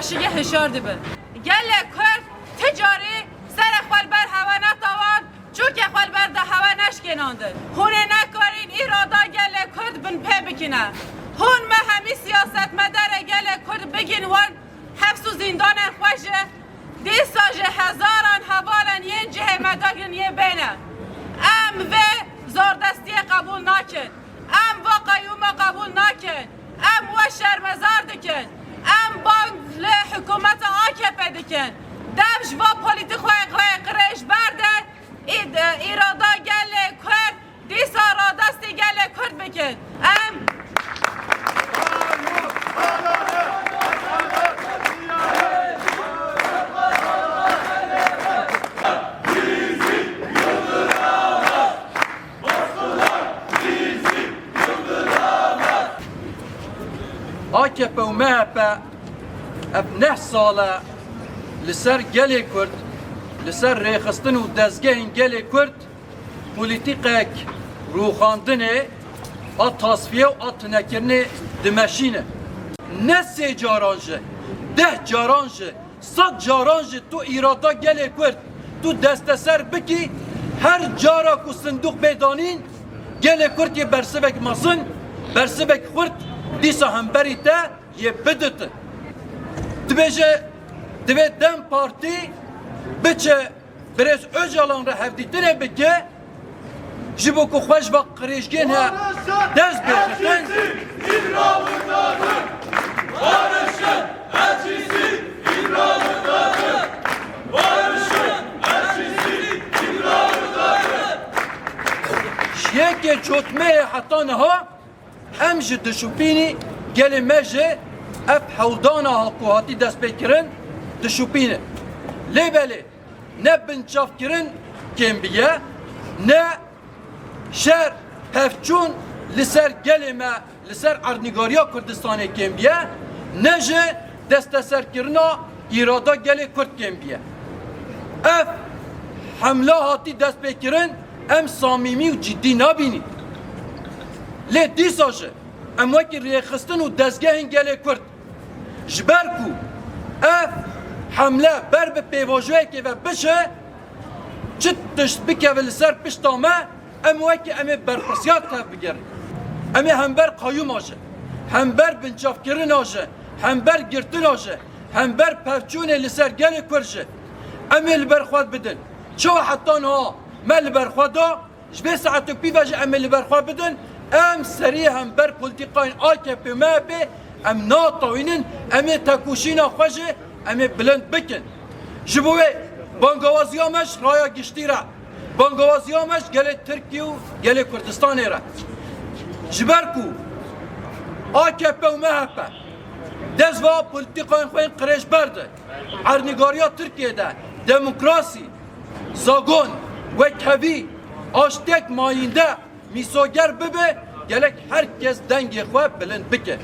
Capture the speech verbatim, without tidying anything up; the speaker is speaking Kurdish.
Çi hişyar dibe. Gelê Kurd ti carî serê xwe li ber hewe netawan, çûke xwe li ber de hewe neşkênandin. Hûn ê nekarîn îrada gelê Kurd binpê bikine. Hûn me hemî siyasetmedarê gelê Kurd bigîn wan heps û zîndanên xwe ji dîsa ji hezaran hevalên yên cihê me dagirin yê bêne. Em vê zordestiyê qebûl nakin. Em va qeyûma qebûl nakin. Em we şermezar dikin. Em bang li hikûmeta A K P dikin. Dev ji va polîtîkayê qirêj berde, îd-, îrada gelê Kurd, dîsa radestî gelê Kurd bikin. Em A K P û M H P ev neh sal e li ser gelê Kurd, li ser rêxistin û dezgehên gelê Kurd polîtîkek rûxandinê a tasfiye û a tunekirinê dimeşîne. Ne sê caran ji, deh caran ji, sed caran jî tu îrada gelê Kurd tu desteser bikî, her cara ku sindûq bê danîn, gelê Kurd yê bersivek mezin, bersivek xurt dîsa hemberî te yê biditin. Dibêje, divê DEM Partî biçe Birêz Ocalan re hevdîtinê bike, ji bo ku xwe ji va qirêjgên he dest bêxifin. Ji yekê Cotmeyê heta niha em ji dişopînî gelê me ji ev hewldana ha ku hatî destpêkirin dişopîne. Lê belê ne binçavkirin kêm biye, ne şer pevçûn li ser gelê me, li ser erdnîgariya Kurdistanê kêm biye, ne jî desteserkirina îrada gelê Kurd kêm biye. Ev hemla hatî destpêkirin, em samîmî û ciddî nabînîn. Lê dîsa jî em wekî rêxistin û dezgehên gelê Kurd Ji ber ku ev hemle ber bi pêvajoyekê ve bişe, çi tişt bikeve li ser pişta me, em wekî em ê berpirsiyar tevbigerin. Em ê hember qeyûma jî, hember binçavkirina jî, hember girtina jî, hember pevçûnê li ser gelê Kurd jî, em ê li ber xwe bidin. Çawa heta niha me li ber xwe da, Ji vê saetê pî ve jî em ê li ber xwe bidin, em serî hember polîtîkayên A K P û M H P em natewînin, em ê tekoşîna xwe jî em ê bilind bikin. Ji bo wê bangawaziya me ji raya giştî re, bangawaziya me ji gelê Tirkî û gelê Kurdistanê re. Ji ber ku A K P û M H P dest va polîtîkayên xwe yên qirêj berde, erdnîgariya Tirkiyê de demokrasî, zagon, wekhevî, aştek mayînde mîsoger bibe, gerek her kes dengê xwe bilind bike.